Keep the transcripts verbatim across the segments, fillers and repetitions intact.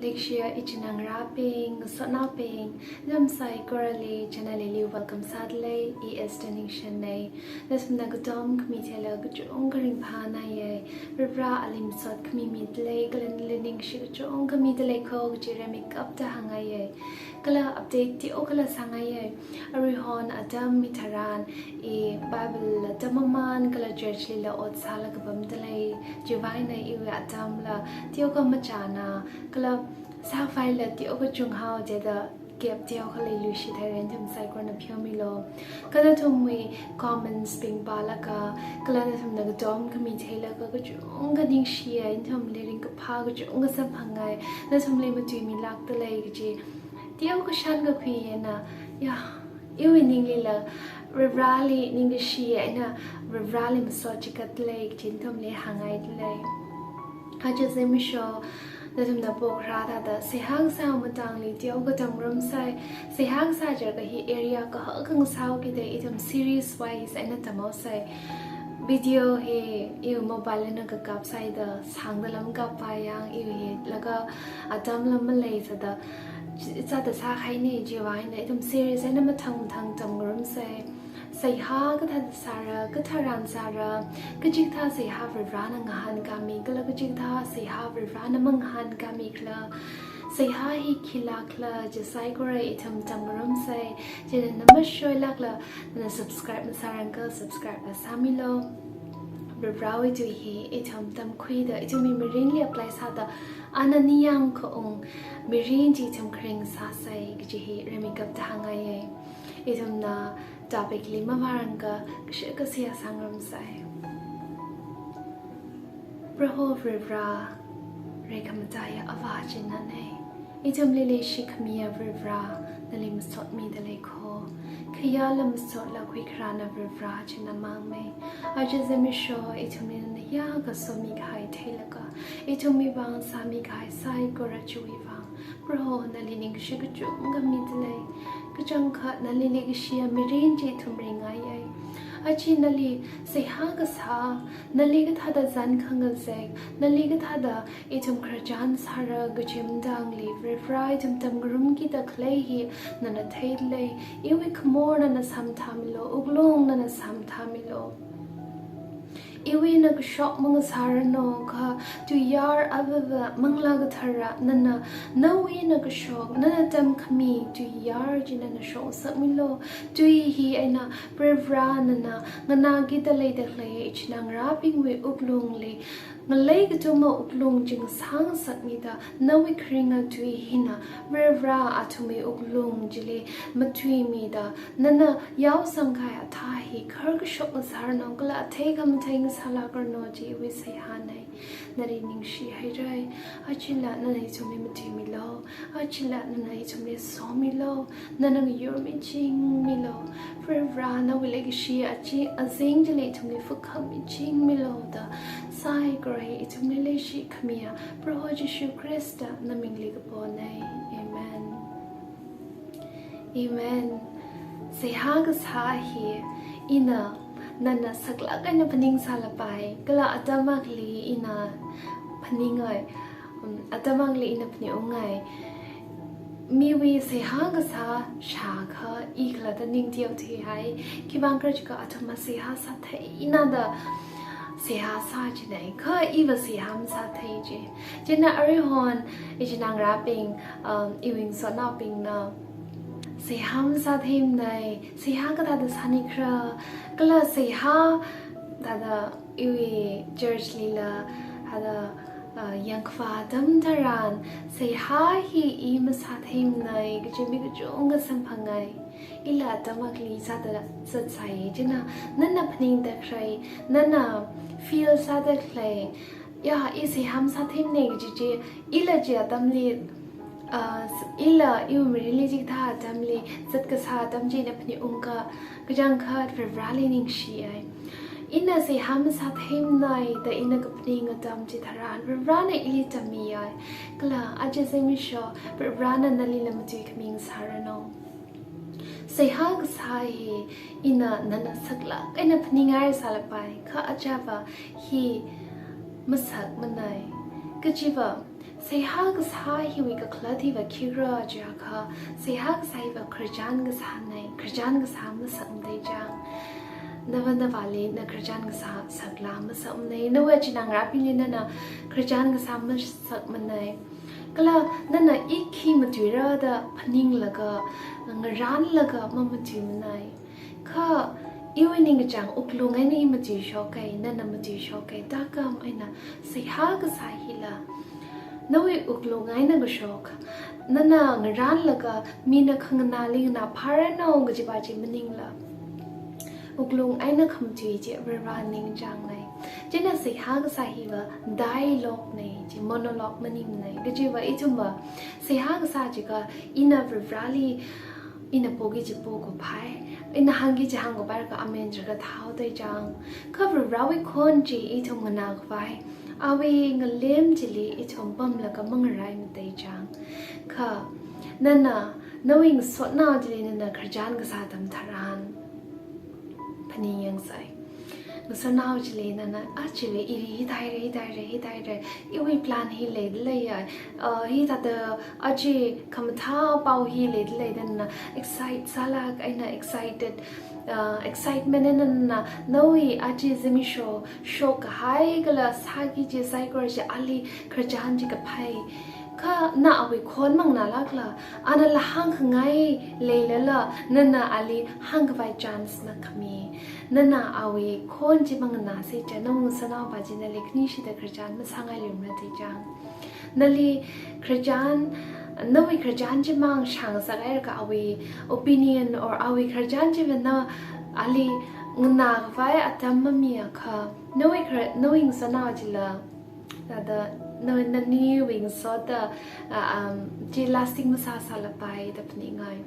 Leishiya ichinā ngarābing, ngasotnaobing, nathum saikorali channel hili welcome sādalei, I Esther Ningshen nei. Nathumna katom khami theilaga kachungkha ringphānāya. Varivarā ali masot khami midalei, kala nali ningshi kachungkha midalei kho kaji rimeikapta hāngngaiya. Kala update teokha sāngaiya. Aruihon atam hitharan, I Bible la tammamān kala church lila ot sālaga pamdalei, chiwui vang eina iwui atamla teokha machāna, kala sākhavai la teokha chunghao jida gap teokha leiluishit haira, nathum saikorana pheomilu. Kala nathumwui comments bing pālaga, kala nathumna katom khami theilaga kachungkha ningshiya, nathumli ringkaphā kachungkha samphangngaiya, nathumli matuimilākdalei kaji teokha shānkakhui eina, ya, iwui ninglila Varivarāli ningkashi eina Varivarāli masot chikatdalei kaji nathumli hāngngaidalei. Aja zimiksho nathumna pokharā thāda seihā kasā matangli teokha tamngarumsei, seihā kasā jiakha hi area kahak akha ngasāhaokida ithum series wise eina tamhaosei. Video hi iwui mobile eina kakapsai da sāngda lam kappai yang, iwui hi laga atamla maleisāda, chi-, sāda sākahaina, chiwui vang eina ithum series eina mathang mathang tamngarumsei. Seihā kathāda sāra, katharan sāra, kachikathā seihā Varivarāna ngahānkāmi, kala kachikathā seihā Varivarāna mangahānkāmikhala, seihā hi khilākhala, chi saikora ithum tamngarumsei. Chieina na mashoilākla, na subscribe masārangakha subscribe la sāmilu. Varivarāwui tui hi ithum tamkhuida, ithumwui mirinli apply sāda, ana ningyāng khaung mirin chi ithum kharing sāsei kaji hi rimeikapta hāngngaiya. Ithumna topic li mavārangakha kashakasiya sāngarumsei. Proho Varivarā, reikhamataiya Avā chi nanei. Ithumli leishikhamiya Varivarā, nali masot midalei kho. Khayāla masotla khuikharāna Varivarā chi namangmei. Aja zimiksho ithumli nana yākha somikahai theilaga, ithumwui vang sāmikahai saikora chiwui vang, Proho nali ningshi kachungkha midalei. Kachangkhat nali leikashiya mirin chi ithum ringngaiya. Aja nali seihā kasā, nali kathāda zan khangazek, nali kathāda ithum khararchan sāra kaji matangli, Varivarā ithum tamngarumkida khalei hi nana theidalei. Iwui khamor nana samthāmilu, wuklung nana samthāmilu. Iwui eina kashok mangasāranu kha, tuiyār avāva Manglā Kathara nana, nawui eina kashok, nana tamkhami tuiyār chi nana shoksakmilu. Tui hi eina Varivarā nana nganākida leida khalei ichinā ngarābingwui wuklungli ngalei kathuma wuklung chi ngasāngasakmida, nawui kharinga tui hina Varivarā athumwui wuklung chili matuimida, nana yaosangkahai athā hi kharkashok ngasāranu kala athei khamathei ngasālākranu kaji iwui seihānei. Nali ningshi hairai. Ajala nana ithumli matuimilu. Ajala nana ithumli somilu. Nana ngayurmichingmilu. Varivarā nawui leikashi achi azing chili ithumli phukhammichingmilu da, saikora ithumli leishikhamiya Proho Jishu Khrista na mingli kaponei. Amen. Amen. Seihā kasā hi ina nana saklāk eina phaningsālapai, kala atam akhali ina phaningai, um, atam akhali ina phaningungai. Miwui seihā kasā shākha i khalatta ning teotheihai, khiwuivang khala jiakha athumva seihā sātheina da seihā sā jinei, kha iva seihā masāthei ji. Chieina aruihon, ichinā ngarābing, um, iwui ngasotnaobingna seihā masātheimanei, seihā kathāda sānikhala, kala seihā thāda iwui church lila, thāda, uh, yangkhavā atam tharan, seihā hi i masātheimanei kaji mi kachungkha samphangai. Ila atam akhali sāda zatsai, chieina nana phaningda khalei, nana feel sāda khalei, ya, i seihā masātheimanei kaji chi, ila chi atamli, ah, s-, ila iwui mirinli chikathā atamli zat kasā atam chi ina phaningungakha, kachangkhat Varivarāli ningshihai. Ina seihā masātheimanei da ina kaphaning atam chitharan, Varivarāna ili tammihai. Kala aja zimiksho Varivarāna nalila matuikhami ngasāranu. Seihā kasā hi ina nana saklāk eina phaningngaisālapai, kha achāva hi masakmanei. Kajiva, Seihā kasā hiwui kakhalat hiva khikhala jiakha, seihā kasā hiva khararchan kasānei, khararchan kasā masakmana chang. Nava navāli na khararchan kasā sakla masakmanei, nawui achinā ngarābingli nana khararchan kasā masakmanei. Kala nana i khi matuira da phaninglaga, ngarānlaga mamatuimanei. Kha iwui ningkachāng wuklung eina i matuishokhai, nana matuishokhai, thākam eina seihā kasā hila nawui wuklung eina kashok, nana ngarānlaga mina khanganāli nganāphāranu kajiva chi maningla, wuklung eina khamatui chi Varivarā ningchāngnei. China seihā kasā hiva dialogue nei, chi monologue maningmanei. Kajiva ithumva seihā kasā jiakha ina Varivarāli ina poki chi pokapai, ina hāngki chi hāngkapai laga amen jiakha thao tei chang. Kha Varivarāwui khon chi ithum nganākhavai, awui ngalem chili ithum pamlaga mangaraimatei chang. Kha nana nawui ngasotnao chili nana khararchan kasā atam tharan phaningyāngsei. Ngasotnao chili nana, aja iwui hithāhaira, hithāhaira, hithāhaira, iwui plan hi leida leiya, uh, hithāda aja khamathā pao hi leida lei da nana excite sālāk eina excited, uh, excitement eina nana nawui aja zimiksho shokkahai kala sāki chi saikora chi ali khararchan chi kapai. Kha na awui khon manganālākla, anala hāngkhangai leilala, nana ali hāngkhavai chance makhami. Nana awui khon chi manganāsi chang, nawui ngasotnaova chi nali khanishida khararchan masāngailumra tei chang. Nali khararchan, nawui khararchan chimang shāngasakhaira kha awui opinion or awui khararchan chiva na ali nganākhavai atam mamiakha, nawui khar-, nawui ngasotnao chila thāda, na, naniwui ngasotta, uh, um, chi lasting masāsālapai da phaningai.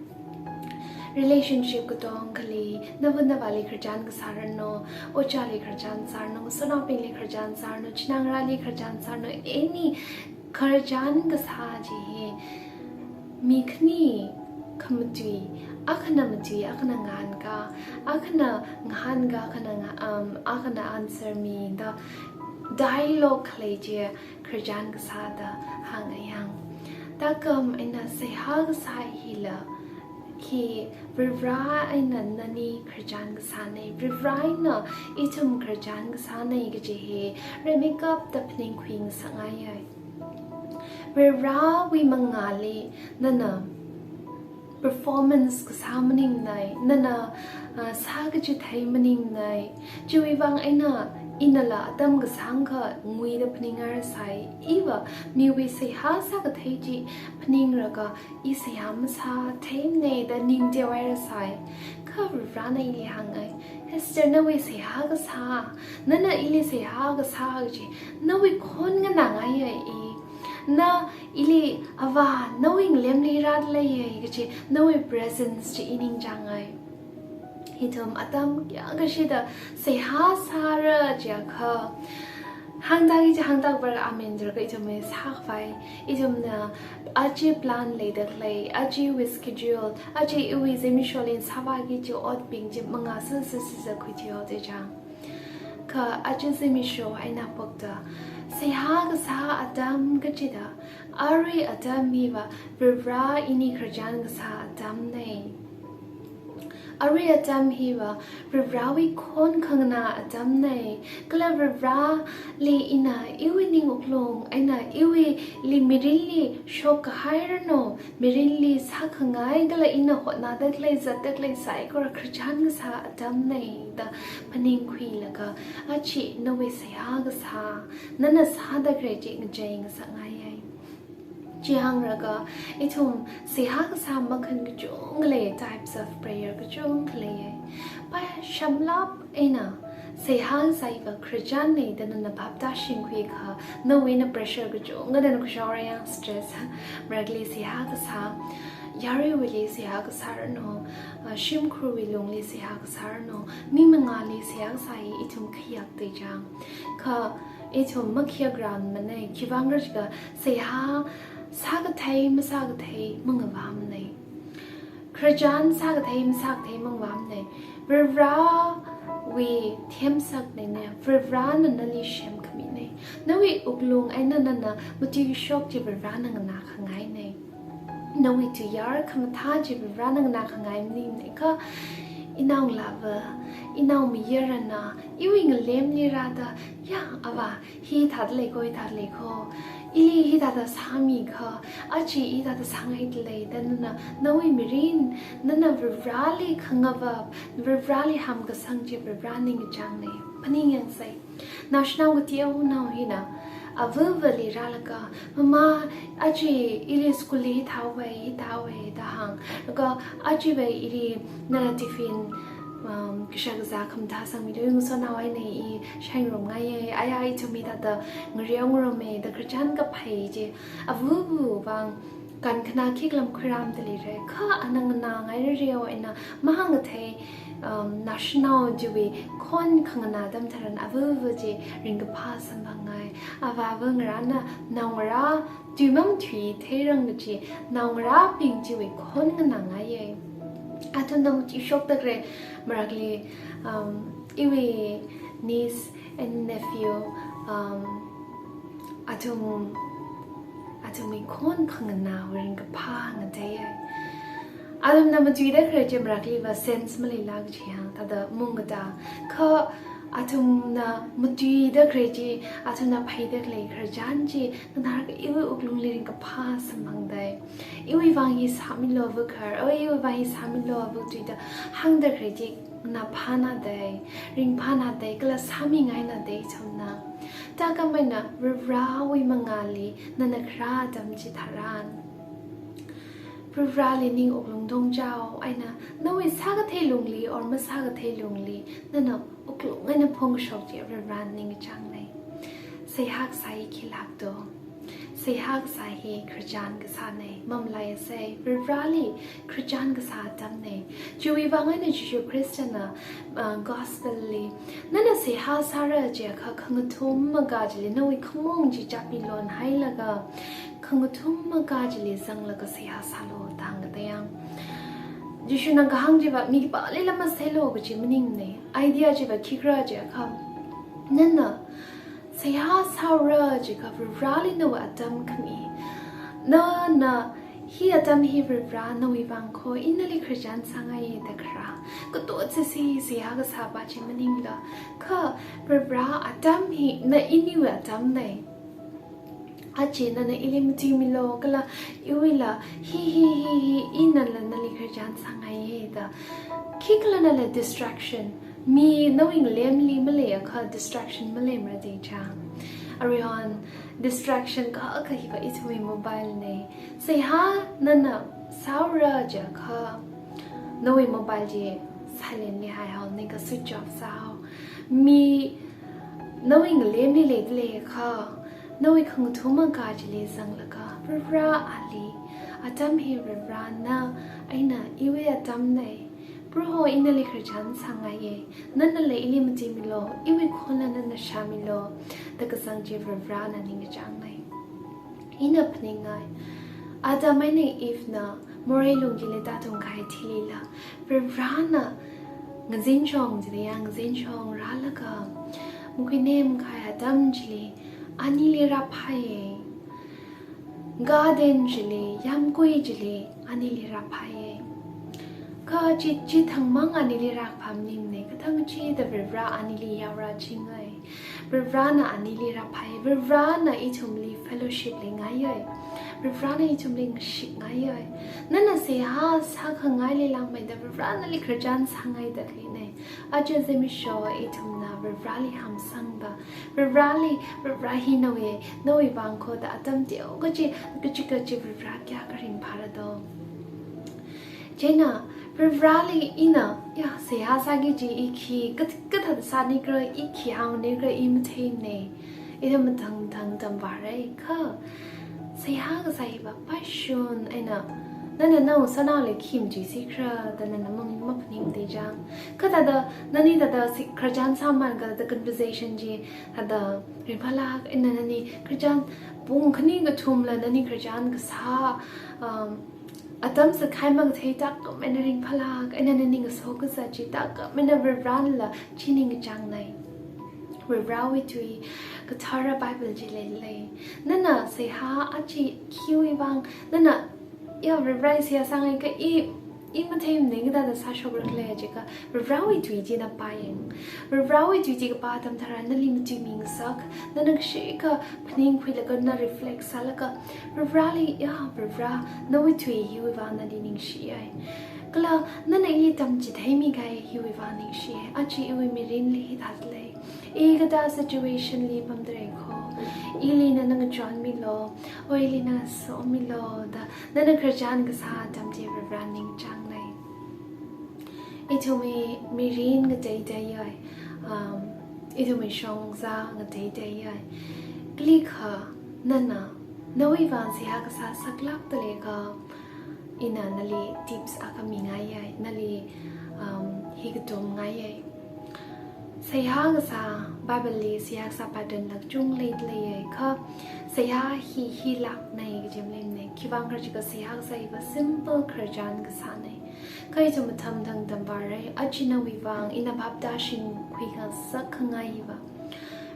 Relationship katongkhali, nava navāli khararchan kasāranu, ojāli khararchan sāranu, ngasotnaobingli khararchan sāranu, chināngarāli khararchan sāranu, any khararchan kasā chi hi mi khani khamatui, akhana matui, akhana ngahānkā, akhana ngahānkā, akhana nga-, um, akhana answer mida dialogue khalei chi khararchan kasā da hānga yang. Thākam eina seihā kasā hila khi Varivarā eina nani khararchan kasānei, Varivarā eina ithum khararchan kasānei kaji hi rimeikapta phaningkhui ngasakngaiyei. Varivarāwui mangāli nana performance kasā maningmanei, nana, ah, sākachithei maningmanei. Chiwui vang eina inala atam kasāngkha nguida phaningngarasai. Iva miwui seihā sākathei chi phaningraga i seihā masātheimanei da ning teohairasai. Kha Varivarāna ili hāngai, Esther, nawui seihā kasā, nana ili seihā kasā kaji, nawui khon nganāngaiya i. Na ili Avā, nawui ngalemli rāda leiya kaji, nawui presence chi i ningchāngai. Ithum atam kayākha shida seihā sāra jiakha, hāngtāki chi hāngtākapailaga amen jiakha ithumwui sākhavai, ithumna aja plan leida khalei, ajawui schedule, ajawui zimiksholi sāvāki kaji otbing chi mangā sāsā sāsā khuithuihaoda chang. Kha aja zimiksho eina phokta seihā kasā atam kachida, arui atam hiva Varivarā ini khararchan kasā atamnei. Arui atam hiva Varivarāwui khon khanganā atamnei. Kala Varivarāli ina iwui ning wuklung eina iwuili mirinli shokkahairanu, mirinli sākhangai kala ina hotnāda khalei zatda khalei saikora khararchan kasā atamnei da phaningkhuilaga, aja nawui seihā kasā, nana sāda khalei chi ngachei ngasakngaiyei. Chi hāngraga, ithum seihā kasā makhan kachungkha lei, types of prayer kachungkha leiya. Pai shamlap eina seihā kasā hiva khararchannei da nana phap tāshingkhuiakha, nawui eina pressure kachungkha da khuishokrayang, stress. Marakhali seihā kasā, yaruiwuili seihā kasāranu, ah, shimkhurwui lungli seihā kasāranu, mi mangāli seihā kasā hi ithum khayakda chang. Kha ithum makhayakranmanei, khiwuivang khala jiakha seihā sākathei masākathei mangavāmanei. Khararchan sākathei masākathei mangavāmanei. Varivarāwui themsakneina, Varivarāna nali semkhaminei. Nawui wuklung eina nana matuishok chi Varivarana nganākhangainei. Nawui tuiyār khamathā chi Varivarana nganākhangai maningnei. Kha inaongalāva, inaomayarana iwui ngalemli rāda, ya, Avā, hithāda lei kho, hithāda lei kho, ili hithāda sāmi kha, aja hithāda sāngaida lei da nana, nawui mirin, nana Varivarali khangavap, Varivarali hamkasang chi Varivara ningkachāngnei. Phaningyangsei. Naoshinao kateonao hina, avavali rālaga, mama, aja ili school li hithāhaowei, hithāhaowei da hāng. Laga ajava ili nana tiffin, um, kashak kazā khamathā sangmilu, ngasotnao eina i shaingarumngaiye, aya ithum hithāda ngareongarumei da khararchan kaphai chi, avava vang kankhanā khikha lam khuirāmda leira. Kha ana nganāngairareo eina mahāngkathei, um, naoshinao chiwui khon khanganā atam tharan avava chi ringkaphā samphangngai. Avāva ngarāna naongarā tui mamathuitheiranga kaji naongarābing chiwui khon nganāngaiye. Athumna matuishokda khalei marakli, um, iwui niece and nephew, um, athum, athumwui khon khanganāva ringkaphā ngateiye. Athumna matuida khalei chi marakliva sense maleila kaji hāng, thāda mungkatā. Kha athumna matuida khalei chi, athumna pheida khalei khararchan chi, nganālaga iwui wuklungli ringkaphā samphangdei. Iwui vang hi sāmilu vakar, o iwui vang hi sāmilu vakatui da hāngda khalei chi, nganāphānādei, ringphānādei, kala sāmingainādei ithumna. Thākhameina Varivarawui mangāli nana kharā atam chitharan, Varivarali ning wuklung tongchao eina nawui sākathei lungli or masākathei lungli nana wuklung eina phongkashok chi Varivarana ningkachāngnei. Seihā kasā hi khilāk do. Seihā kasā hi khararchan kasānei, mamalaisei, Varivarali khararchan kasā atamnei. Chiwui vang eina Jishu Khristana, uh, gospel li, nana seihā sāra jiakha khangathum makā chili nawui khamong chi chapmi lonhailaga, khangathum makā chili zanglaga seihā sālu da hāngkatei yang. Jishuna kahāng chiva mi khipālila masālu kaji maningnei. Idea chiva khikhala jiakha, nana seihā sāra jiakha Varivarali nawui atam khami. Nana hi atam hi Varivara nawui vang kho, ina nali khararchan sāngaiye da kharā. Katotsisi seihā kasāpa chi maningla. Kha Varivara atam hi na iniwui atamnei. Aja nana ili matuimilu, kala iwuila hi, hi, hi, hi, inala nali khararchan sāngaiye da. Khikhala nala distraction. Mi nawui ngalemli maleiakha distraction maleimara dei cha. Aruihon distraction kakā hiva ithumwui mobile nei. Seihā nana sāra jiakha nawui mobile chi silent li haihao, nika switch off sāhao. Mi nawui ngalemli leida leiakha, nawui khangathum makā chili zanglaga, Varivara ali, atam hi Varivarana eina iwui atamnei. Proho, ina nali khararchan sāngaiye, nanala ili matuimilu, iwui khonla nana shāmilu, da kazang chi Varivarana ningkachāngnei. Ina phaningngai, Adam eina Eve na morei lungli tātungkahai thilila, Varivarana ngazinshong chili ya ngazinshong rālaga, makhuinemkahai atam chili anili rāphāye. Garden chili, yāmgui chili, anili rāphāye. Kha chi, chithangmang anili rāphā maningnei, kathang chida Varivara anili yaorāchingai. Varivarana anili rāphāye, Varivarana ithumli fellowship leingaiye. Varivarana ithumli ngashikngaiye. Nana seihā sākhangaili langmeida Varivarana nali khararchan sāngaida khaleinei. Aja zimiksho ithumna Varivarali hamsangda, Varivarali, Varivara hi nawui, nawui vang kho da atam teokha chi, kachi kachi Varivara kayākha ringphāra do. Chieina, Varivarali ina, ya, seihā sāki kaji i khi, kat-, kathāda sānikhala, i khi hāngnikhala, i matheinei. Ithum mathang thang tamvārai kha. Seihā kasā hiva paishun eina, nana nao sānaoli khi matuisikhala da nana mang maphaning dei chang. Kha thāda, nani thāda si-, khararchan sāman kha thāda conversation chi, thāda ringphālāk eina nani khararchan pung khani kathumla nani khararchan kasā, um, atam sākahai makathei thākhamei eina ringphālāk eina nani ngaso kazat chi thākhamei eina Varivaranala chi ningkachāngnei. Varivarawui tui Kathara Bible chi leilei. Nana seihā aja khiwui vang, nana, ya, Varivarali seihā sāngaika, i, i matheimana, kathāda sāshokra khala jiakha, Varivarawui tui chi na pāyang. Varivarawui tui chi kapā atam tharan nali matuimi ngasak, nana kashikha phaningkhuilaga na reflect sālaga, Varivarali, ya, Varivara, nawui tui hiwui vang nali ningshiyai. Kala nana ili tamchitheimi kahai hiwui vang ningshiyai. Aja iwui mirinli hithāda lei. I kathā situation li pamda lei kho, ili nana ngachonmilu, o ili nana somilu da, nana khararchan kasā atam chi Varivara ningchānglei. Ithumwui mirin ngateiteiyai, um, ithumwui shongza ngateiteiyai. Klikha nana, nawui vang seihā kasā saklākda leikha, ina nali tips akha mingaiyai, nali, um, hi katomngaiyai. Seihā kasā, Bible li seihā kasā pattern lāk chungda leilei kha, seihā hi, hilāknei kaji maleimana. Khiwuivang khala jiakha seihā kasā hiva simple khararchan kasānei. Kha ithum atam thang tamvāra, aja nawui vang, ina bhap tāshingkhui ngasakkhangai hiva,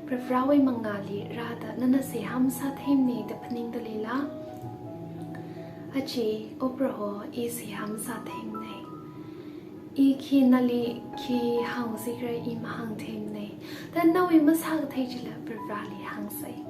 Varivarawui mangāli rāda, nana seihā masātheimana da phaningda leila? Aja, O Proho, i seihā masātheimanei. I khi nali khi hāngsikra, i mahāngtheimanei. Da nawui masākathei chila Varivarali hāngsei.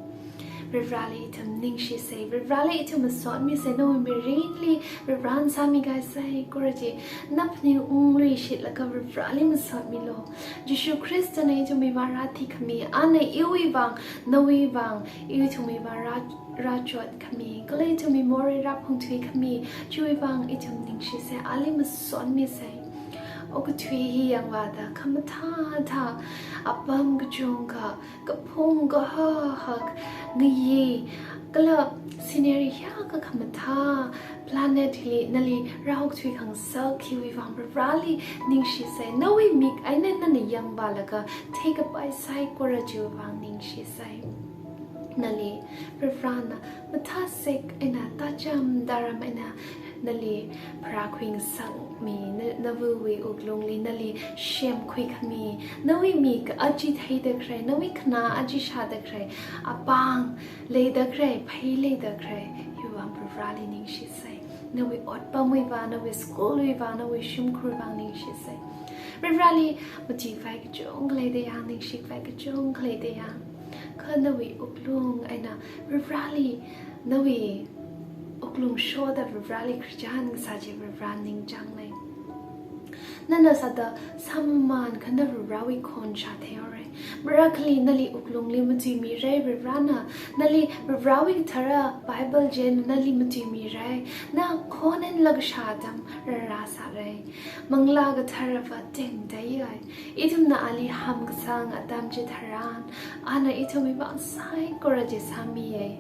Varivarali ithum ningshisei, Varivarali ithum masotmisei, nawui mirinli Varivarana sāmi kahai saikora chi na phaningungluishit laga Varivarali masotmilu. Jishu Khristana ithumwui vang rāthikhami, ana iwui vang, nawui vang, ithumwui vang rā, rāchotkhami, kala ithumwui morei rāphungthuikhami, chiwui vang ithum ningshisei, ali masotmisei. Okathui hi yangvāda khamathāthā apam kachungkha, kaphung kahak hak, ngayi, kala scenery hiyākha khamathā, planet hili nali rāokthui khangasak hiwui vang Varivarali ningshisei. Nawui mik eina nana yangvālaga theikapai saikora chiwui vang ningshisei. Nali Varivarana mathāsek eina tācham tāram eina nali pharākhui ngasakmi, na, nawui wuklungli nali semkhuikhami, nawui mik aja theida khalei, nawui khanā aja shāda khalei, apāng leida khalei, phei leida khalei, hiwui vang Varivarali ningshisei. Nawui otpamwui vang, nawui school wui vang, nawui shimkhurwui vang ningshisei. Varivarali matuikhavai kachungkha leida yang, ningshikhavai kachungkha leida yang. Kha nawui wuklung eina Varivarali, nawui wuklung shoda Varivarali khararchan kasā chi Varivarana ningchānglei. Nana sāda sāmamān kha na Varivarawui khon shātheihaorei. Marākhali nali wuklungli matuimirei Varivarana, nali Varivarawui kathara Bible china nali matuimirei. Na khon eina laga shā atam rārāsārei. Manglā Katharava tengdaiya. Ithumna ali hamkasang atam chitharan, ana ithumwui vang saikora chi sāmiya.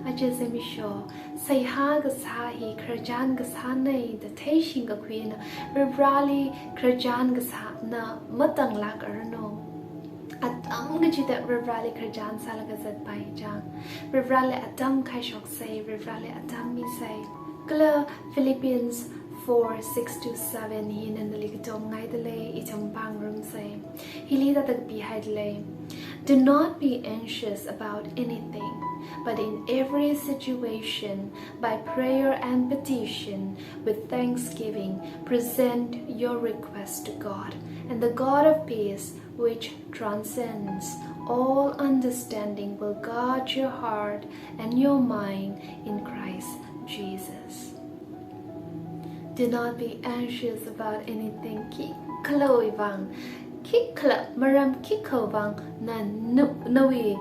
Aja zimiksho, seihā kasā hi khararchan kasānei da theishingkakhui eina, Varivarali khararchan kasāna matanglākaranu. Atam kachida Varivarali khararchan sālaga zatpai chang, Varivarali atam khaishoksei, Varivarali atam misei. Kala Philippians four, six to seven hina nali katomngaidalei, ithum pāngarumsei. Hili hithāda kapihaidalei. Do not be anxious about anything, but in every situation, by prayer and petition, with thanksgiving, present your request to God, and the God of peace, which transcends all understanding, will guard your heart and your mind in Christ Jesus. Do not be anxious about anything. Khikhalawui vang, khikhala maram khikhawui vang na nu, nawui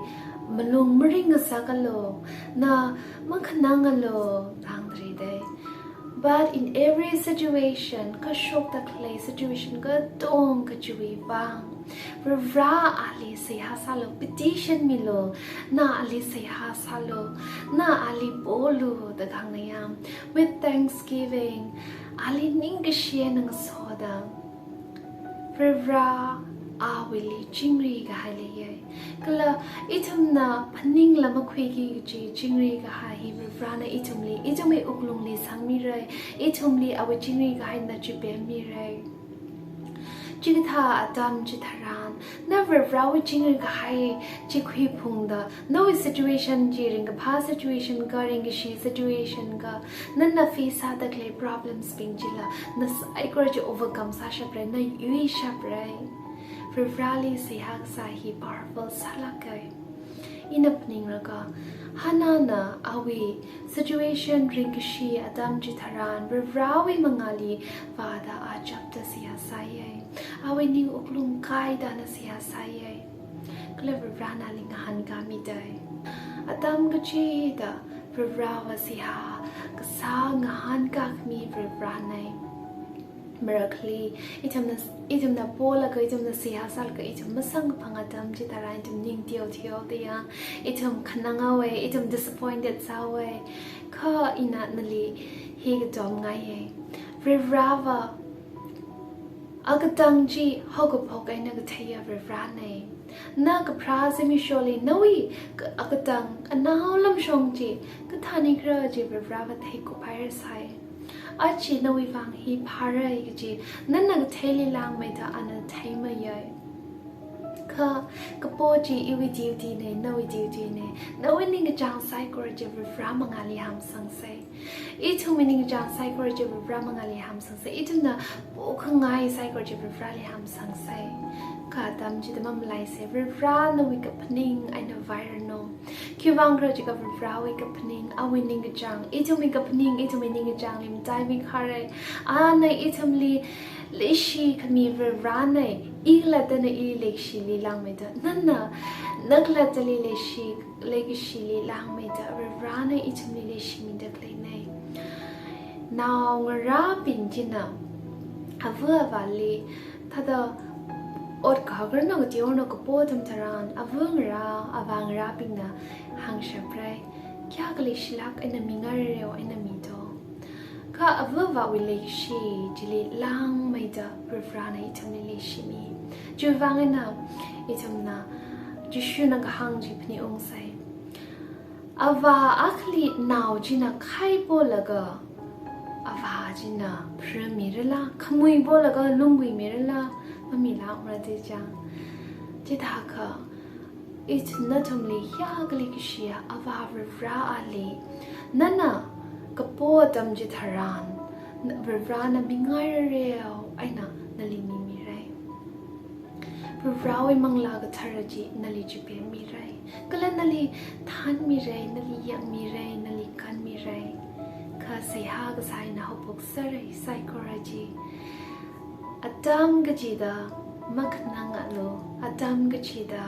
malung maringngasakalu, na makhanangalu, tangdri dei. But in every situation, kashokda khalei situation katonga chiwui vang, Varivara ali seihā sālu, petition milu, na ali seihā sālu, na ali polu da kahāngna yam. With thanksgiving, ali ningkashi eina ngasoda, Varivara awuili chingri kahai leiya. Kala ithumna phaningla makhuiki kaji chingri kahai hi Varivarana ithumli, ithumwui wuklungli sangmirai, ithumli awui chingri kahaina chipemmirai. Chikathā atam chitharan, na Varivarawui chingri kahai chi khuiphungda, nawui situation chi ringkaphā situation ka, ringkashi situation ka, nana face sāda khalei problems bing chila, na saikora chi overcome sāshapra, na yuishapra. Varivarali seihā kasā hi powerful sālāka. Ina phaningraga, Hannahna awui situation ringkashi atam chitharan, Varivarawui mangāli vāda a chapda seihā sāya. Awui ning wuklung kaida na seihā sāya. Kala Varivarana ali ngahānkāmida. Atam kachida Varivarawui seihā kasā ngahānkākhami Varivarana. Marakhali, ithumna, ithumna polaga, ithumna seihā sālaga, ithum masangkaphang atam chitharan, ithum ning teoteo da ya, ithum khanang haowa, ithum disappointed sāhaowa, kha ina nali hi katomngaiya. Varivarava, akatang chi haokaphok eina katheiya Varivarana. Na kapharā zimiksholi nawui ka-, akatang anaolam shong chi kathānikhala chi Varivarava theikuphairasai. Aja nawui vang hi phārai kaji nana katheili langmeida ana theimayai. Kha kapo chi iwui duty na, nawui duty na, nawui ningkachāng saikora chi Varivara mangāli hamsangsei. Ithumwui ningkachāng saikora chi Varivara mangāli hamsangsei. Ithumna pokhangai saikora chi Varivarali hamsangsei. Kha atam chida mamalaisei, Varivara nawui kaphaning eina vairanu. Khiwuivang khala jiakha Varivarawui kaphaning, awui ningkachāng, ithumwui kaphaning, ithumwui ningkachāngli mataimei kharai. Ana ithumli leishikhami Varivarana, i khalattana ili leishili langmeida. Nana, na khalattali leishi, leishili langmeida, Varivarana ithumli leishimida khaleina. Naongarābing china, ava avāli, thāda ot kahakrano kateorano kapo atam tharan, avangarā, avāngarābingna hāngshapra, kayākha leishilāk eina mingairareo eina mito. Kha ava avāwui leishi chili langmeida Varivarana ithumli leishimi. Chiwuivang eina ithumna Jishuna kahāng chi phaningungsei. Avā akhali nao china khai polaga, avā china pharāmirala, khamui polaga lunggui mirala, mamilākmara da chang. Chithākha, ithum nathumli hiyākha leikashiya Avā Varivarali, nana kapo atam chitharan, Varivarana mingairareo eina nali mimirai. Varivarawui Manglā Kathara chi nali chipemmirai. Kala nali thānmirai, nali yangmirai, nali kanmirai. Kha seihā kasā eina haophoksarai saikora chi. Atam kachida makhanangalu, atam kachida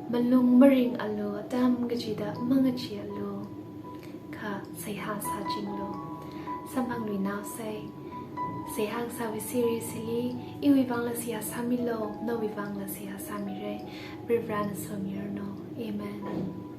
malung maringalu, atam kachida mangacheealu. Kha seihā sāchinglu. Samphangluinaosei. Seihā kasāwui series hili, iwui vangla seihā sāmilu, nawui vangla seihā sāmirai. Varivarana somiranu. Amen.